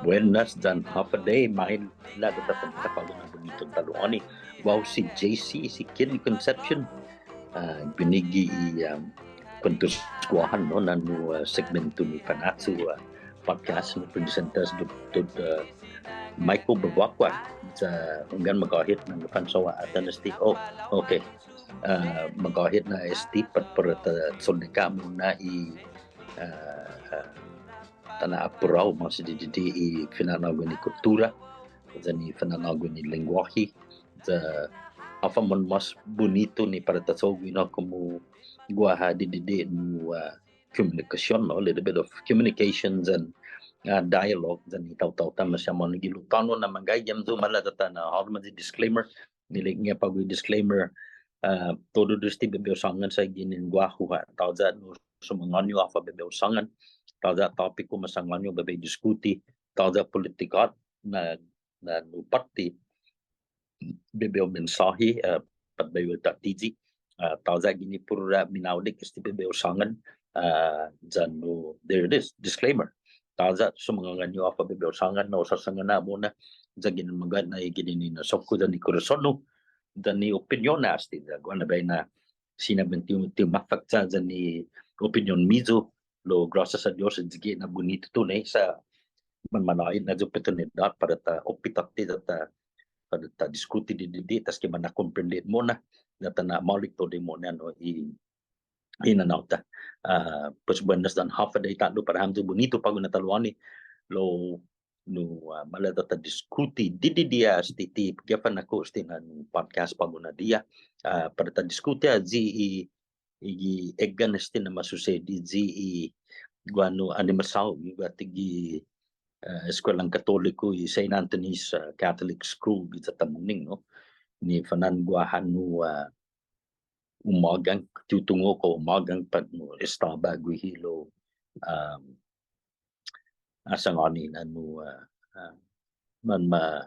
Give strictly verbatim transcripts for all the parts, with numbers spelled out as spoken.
Buenas yan håfa adai, maila' ya ta fantapangunahan i bunitu na talo'åni. Guåhu si J C, si Ken Concepcion. Ah, guini gi i, um, Kuentos Guåhan, no, na nu, ah, segmentu ni Fanachu, ah, podcast ni presenters Doktor, ah, Michael Bevacqua. Sa' hunggan, magåhet na fansowa atan este. Oh, okay. Ah, magåhet na este pat para ta cholleka muna i, ah, ah, ta na'apurao mås didide' i fina'nå'guen i kuttura, yan i fina'nå'guen i lengguåhi, ya håfa mås bunitu ni para ta cho'gue, no, komu guaha didide' nu, ah, komunikasion, no, a little bit of communications and, ah, dialogue, yan i taotao-ta maseha månu gi lugåt-ta, no, na manggai hamyo, maila' ya ta na'hålom i disclaimer, ni ilek-ña på'go i disclaimer, ah, todu este bai hu sångan sa' ginen guåhu ha', tåya' nu sumangåni yu' håfa bai hu sångan, tåya' tópiku masangåni yu' bai hu diskuti, tåya' politikåt na, na nu påtte bai hu mensåhi, ah, pat bai hu tattiyi, ah, tåya' guini puru minaolek este bai hu sångan, ah, yan nu, there it is, disclaimer. Tåya' sumangåni yu' håfa bai hu sångan, no, sa' sångan na muna, ya ginen magåhet na i ginen i na'so-ku yan i korason-hu, yan i opinion-ña este, ya guaha na biahi na siña bai ti, ti mafakcha' yan i opinion-miyu, lao gråsias a Dios, ayugue' na bunitu todu, no, sa' manmanå'i na yu' oportunidåt para ta oppe tåtte ya ta, para ta diskuti didide', ta esaki mana'komprende mo'na, ya ta na'maolek todu mo'na, no, i, i nanå-ta. Ah, pues buenas yan håfa adai ta'lo para hamyo, bunitu på'go na talo'åni, lao nu, ah, maila' ya ta diskuti didide' este, ti gef ha' na ku este na nu podcast på'go na diha, ah, para ta diskuti ayu i, i, i egga'an este na masusedi ayu i guaha nu animesao, i guatu gi, ah, eskuelan Katoliku, i Saint Anthony's, ah, Catholic School, giya Tamuning, no? Ni fana'an guaha nu, ah, umagang, ti hu tungo' kao umagang pat nu estaba guihi lao, um, ha sangåni na nu, ah, ah, man ma-,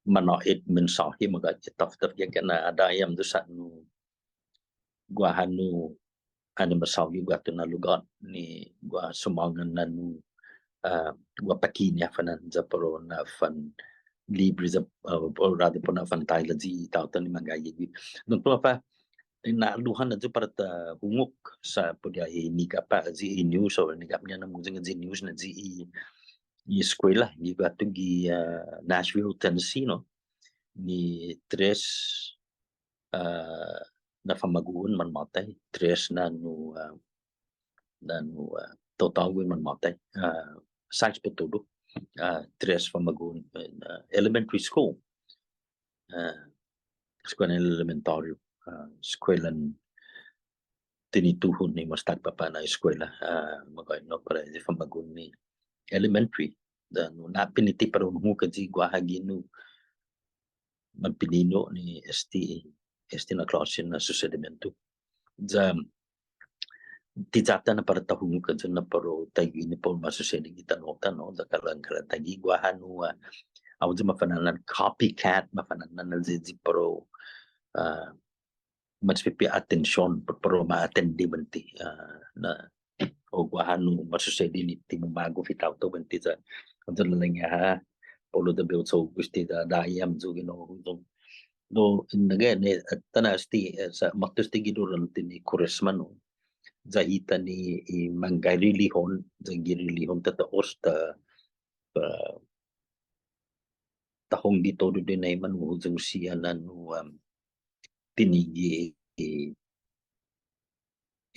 manå'i mensåhi, magåhet, tough, tough, ya kana adahi hamyo sa' nu guaha nu animesao gi guatu na lugåt ni guaha sumångan na nu, ah, guaha paki ni ha fana'an ya para u na'fanlibre ya, ah, or rather para u na'fantaila ayu i taotao ni manggaige guihi. Nai, todu håfa, na'aluhan ayu para ta hungok sa' put i nigap ha' ayu i news or nigap-ña na mungnga ayu i news na ayu i, i eskuela gi guatu gi, ah, Nashville, Tennessee, no? Ni tres, ah, na famagu'on manmåtai, tres na nu, ah, na nu, ah, taotao gi manmåtai, ah, sais put todu, ah, tres famagu'on, ah, elementary school, ah, eskuelan elementåriu, ah, eskuelan tinituhon ni mås tåkpa' na eskuela, ah, magåhet, no, para i famagu'on ni elementary. Ya nu na'piniti para un hungok ayu guaha gi nu manpinino' ni este, este na klåsen na susedimiento. Ya ti ya-ta na para ta hungok ayu na para u taiguini para u masusedi gi tano'-ta, no, ya kalan, kalan taiguini guaha nu, ah, håfa ayu mafana'an copycat, mafana'an ayu para u, ah, mas pipiha atension, para u ma atende buente, ah, na, o guaha nu masusedi ni ti mumagof i taotao buente sa', ayu na ilek-ña ha', polu ya bai hu cho'gue este ya adahi hamyo gi nu, no, nangga ni, eh, ta na'este, eh, sa' måtto este gi durante ni Kuresma, no. Ya hita ni i manggai rilihon, ya gi rilihon tata'os ta, ta, ta hongge todu dinai manhuyong siha na nu, um, tinige' i,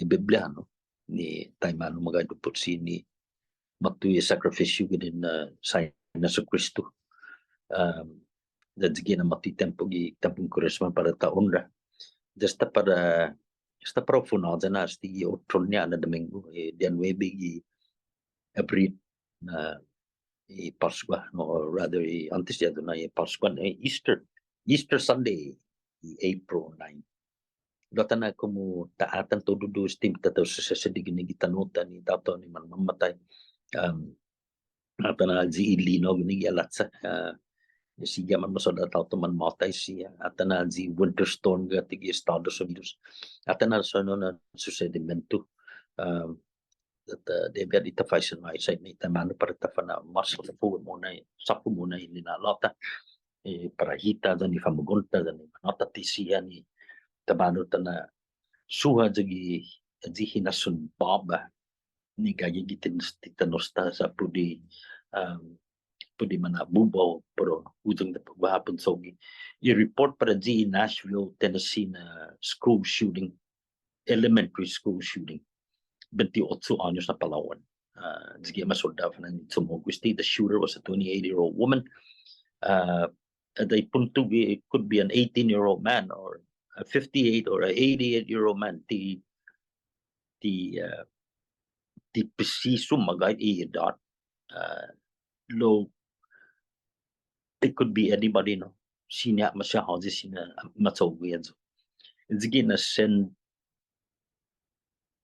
i Biblia, no? Ni taimanu magåhet, put siña ni måtto i sakrifisio ginen, ah, Saina Jesukristo. Um, ya ayu guihi na måtto i tiempo gi tiempon Kuresma para ta onra. Ya esta para, esta para u fino' ya na este gi otro ña na Domingo, eh, dianuebe gi April na i Paskua, no, or rather, i åntes di ayu na i Paskua, no, i Easter, Easter Sunday, i April nine. Guatu na komu ta atan todu este ta, ta susesedi guini gi tano'-ta ni taotao ni manmamatai. Um, atan ayu i linaw guini gi halacha, ah, Sigi ha' manmasodda' taotao manmåtai siha, atan ha' i winter storm guatu gi Estados Unidos. Atan ha' sångan na susedimentu. Um, debi di ta faisen maisa ni taimanu para ta fana'maseha mo'na, sa' mo'na i lina'la'-ta. Eh, para hita yan i famagu'on-ta yan i manåtati siha ni taimanu ta na'suha yan i, yan i hinasso båba ni gaige gi titanos-ta sa' put i, um, put i mana'bubao, pero huyong ta put guaha put cho'gue. I report para yan i Nashville, Tennessee na school shooting, elementary school shooting. Bente ocho åños na palao'an. Uh, yan i masodda' fana'an i chumo'gue este, the shooter was a twenty-eight-year-old woman. Uh, at a punto, it could be an eighteen-year-old man or a fifty-eight or a eighty-eight-year-old man. Ti, ti, uh, ti presisu magåhet i edåt. Uh, lao, it could be anybody, no? Siña maseha håyi, siña macho'gue ayu. Yan i na sen,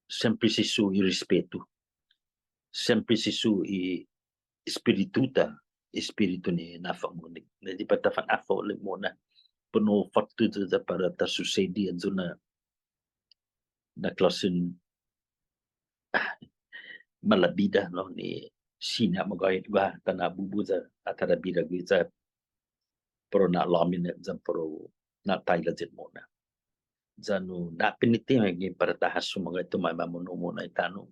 sen presisu i respetu. Sen presisu i espiritu-ta, espiritu ni na'fa'maolek. Ni di para ta fana'maolek mo'na. Put no fåtto ya para ta susedi ayu na, na klåsen, ah, malabida, no, ni siña magåhet guaha ta na'bubu ya, atan ha' bira guiya, pero na'låminen ya, pero na'taila'ye' mo'na. Ya nu na'piniti gi para ta hasso magåhet, taimanu mo'na i tano'.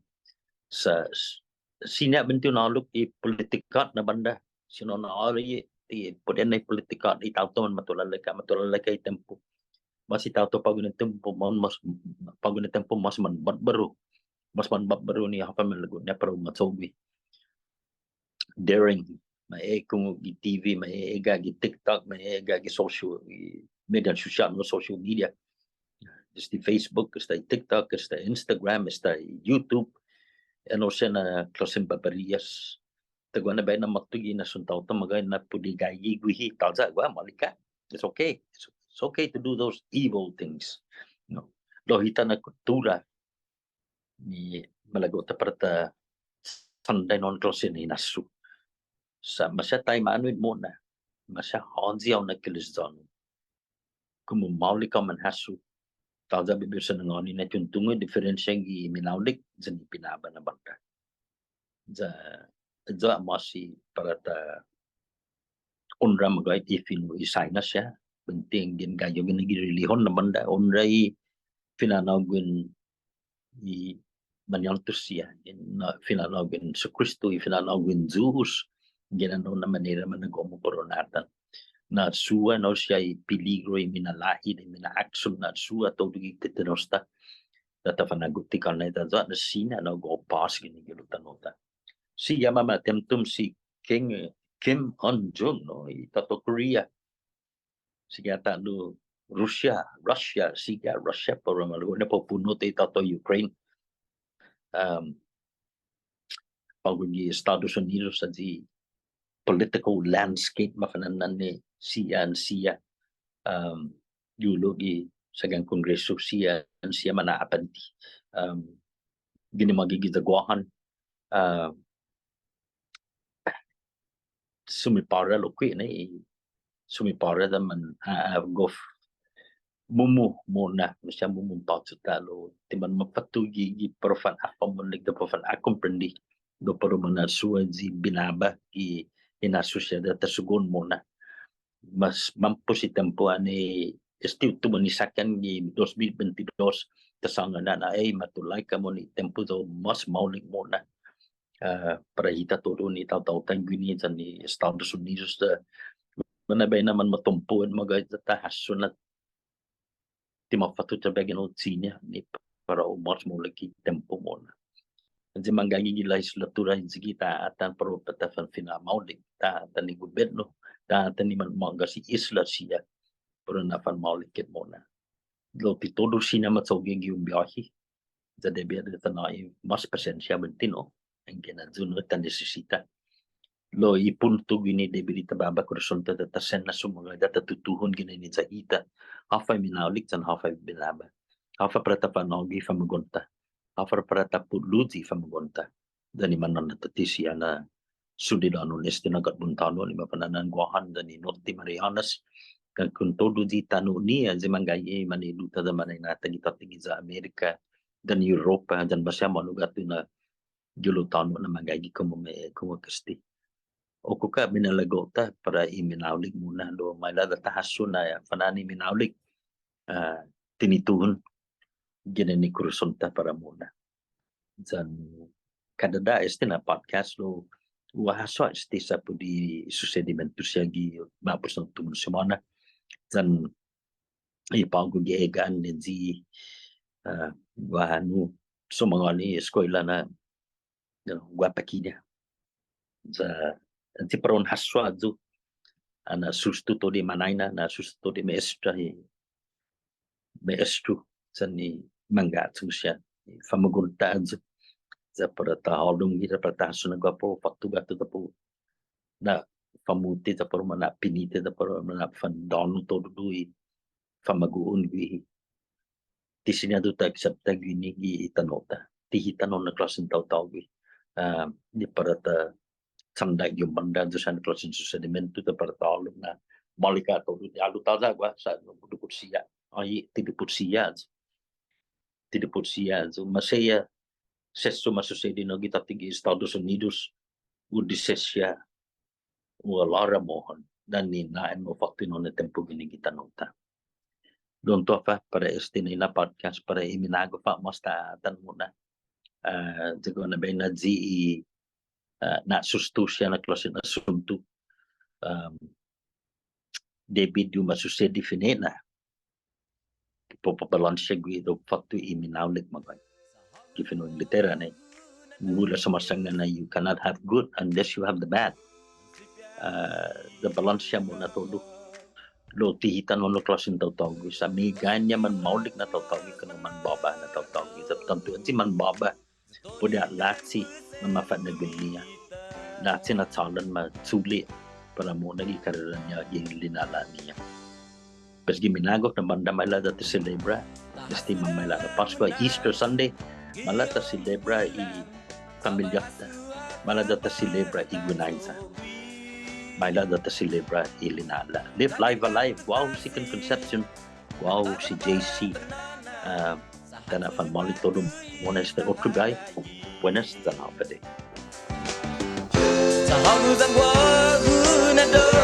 Sa', s-, siña bente un ålok i politikåt na bånda, siña un ålok i, i put i politikåt, i taotao manmatulalaika, matulalaika i tiempo. Mas i taotao på'go na tiempo, mas, mas, på'go na tiempo, mas manbåtbaro. Mas manbåtbaro ni håfa malago'-ña para u macho'gue. Daring, ma e'ekungok gi T V, ma e'egga' gi TikTok, ma e'egga' gi social, gi media sosiåt, no, social media. Desde Facebook, esta TikTok, esta Instagram, esta YouTube. Ennao siha na klåsen barbarias. Taiguenao na biahi na måtto gi hinasso-ta, taotao magåhet, na put i gaige guihi, tåya' guaha, maolek ha'. It's okay. It's, it's okay to do those evil things. No. Lao hita na kuttura ni malago'-ta para ta fandañon klåsen hinasso. Sa' maseha taimanu hit mo'na, maseha håyi hao na Kilisyånu. Komu maolek hao manhasso, tåya' bai hu sinangåni na tungo' i diferensia gi minaolek yan i binaba na bånda. Ya, ya mås i para ta onra magåhet i fino' i Saina siha, bente yanggen gaige yanggen gi relihon na bånda, onra i fina'nå'guen i mañåntos siha, i na-, fina'nå'guen Jesukristo, i fina'nå'guen Yu'os, yanggen na manera mana'gåmu para un atan. Na'suha ennao siha i peligro, i minalahi, i mina'akson, na'suha todu gi titanos-ta. Ya ta fanagot i kånnai-ta ya na siña na'gåpas guini gi hilo' tano'-ta. Sigi ha' mamatemtom si Kim, Kim Jong Un, no, i taotao Korea. Sigi ha' ta'lo Russia, Russia, sigi ha' Russia, para malago' na para u puno' i taotao Ukraine. Um, på'go gi Estados Unidos, sa' i political landscape mafa'na'an ni siha yan siha. Um, yu' lao gi sagan Kongresu siha yan siha mana'apånti. Um, guini mågi giya Guåhan. Um, sumipåra lokkue' ni, sumipåra ya man, ah, ah, gof mumu mo'na, maseha mumu påchu ta'lo, ti manmåfatto gi, gi para u fana'fa'maolek, para u fana'komprende, lao para u mana'suha i binaba, i hinasso siha ya ta sugon mo'na. Mas mampos i tiempo annai este uttimu ni såkkan gi dos mil bente dos, ta sångan na, na, eh, matulaika mo'na i tiempo ya u mas maolek mo'na. Ah, para hita todu ni taotao taiguini yan i Estados Unidos ta, na biahi na manmatompo' magåhet ya ta hasso na ti måfatto ta biahi nu siña ni para u mas maolek i tiempo mo'na. Yan i manggaige gi lehislatura yan sigi ta atan para u para ta fanfina'maolek, ta atan i gobietno, ta atan i manmångga si isla siha, para u na'fanmaolek hit mo'na. Lao ti todu siña macho'gue gi un biåhi. Ya debi di ta nå'i mas pasensia bente nu. Yanggen ayu nu ta nisisita. Lao i punto guini debi di ta baba korason-ta, ta, ta sen na'sumåga, ya ta tutuhon guini ni ya hita. Håfa i minaolek yan håfa i binaba. Håfa para ta fa'nå'gue i famagu'on-ta. Håfa para ta put luyi i famagu'on-ta. Yan i manånatåtti siha na sudidån-hu este na gatbon tåno' ni mafana'na'an Guåhan yan i Notte Marianas. Yan kontodu i tano'-ña, ya i manggaige mane'lu-ta yan mañaina-ta gi tåtte giya Amerika, yan Europa, yan maseha månu guatu na gi hilo' tåno' na manggaige komu ma, komu kasti. Oke, kao minalago'-ta para i minaolek mo'na, lao maila' ya ta hasso na fana'an i minaolek, ah, tinituhon ginen i korason-ta para mo'na. Yan kadada' este na podcast lao hu hasso este sa' put i susedimentu siha gi ma'pos na tumun simåna. Yan i på'go gi egga'an ni i, ah, guaha nu sumangåni eskuela na, you know, guaha paki-ña. Sa' ti para un hasso ayu, ah, na'sustu todu i mañaina, na'sustu todu i maestra, i maestro, yan i mangga'chong siha, i famagu'on-ta ayu. Ya para ta hålom hit, para ta hasso na guaha på'go, fåtto guatu ta på'go. Na'famuti ta på'go, mana'pinite ta på'go, mana'fandånu todu i famagu'on guihi. Ti siña ayu ta aksepta guini gi i tano'-ta. Ti hita na klåsen taotao gui'. Ah, ni para ta chanda gi un bånda, ayu siha na klåsen susedimentu-ta para ta hålom na maolek ha' todu. Ti hålom tåya' guaha sa' dipotsi ha'. Ai, ti dipotsi ha'. Ti dipotsi ha'. Ayu maseha sesso masusedi nu gi tåtte gi Estados Unidos, u disesia, u alara mohon, yan ni na'an u fåtto na tiempo guini gi tano'-ta. Lao un tungo' håfa para este na podcast para i minagof ha' mås ta atan mo'na. Ah, ya guaha na biahi na i, ah, na'sustu siha na klåsen asuntu. Um, debi di u masusedi fine'na. Para u balånsia gui' lao fåtto i minaolek magåhet. Gi fino' Inglatera, no. Bula sumåsangåni na you cannot have good unless you have the bad. Ah, ya balånsia mo'na todu. Lao ti hita na klåsen taotao gui', sa' meggaiña manmaolek na taotao gui' kao manbåba na taotao gui'. Sa' tånto ti manbåba, put i lachi mamafa'na'gue-ña. Lachi na chålan ma chule' para mo'na gi karera-ña gi lina'la'-ña. Pues gi minagof na bånda maila' ya ta selebra, este, mamaila' na Paskua, Easter Sunday, maila' ta selebra i familia-ta, maila' ya ta selebra i guinaiya, maila' ya ta selebra i lina'la'. Live life alive, guåhu si Ken Concepcion, guåhu si J C. Ah, ta na'fanmaolek todu mo'na este otro biahi. Buenas yan håfa adai. Sa' hågu yan guåhu na dos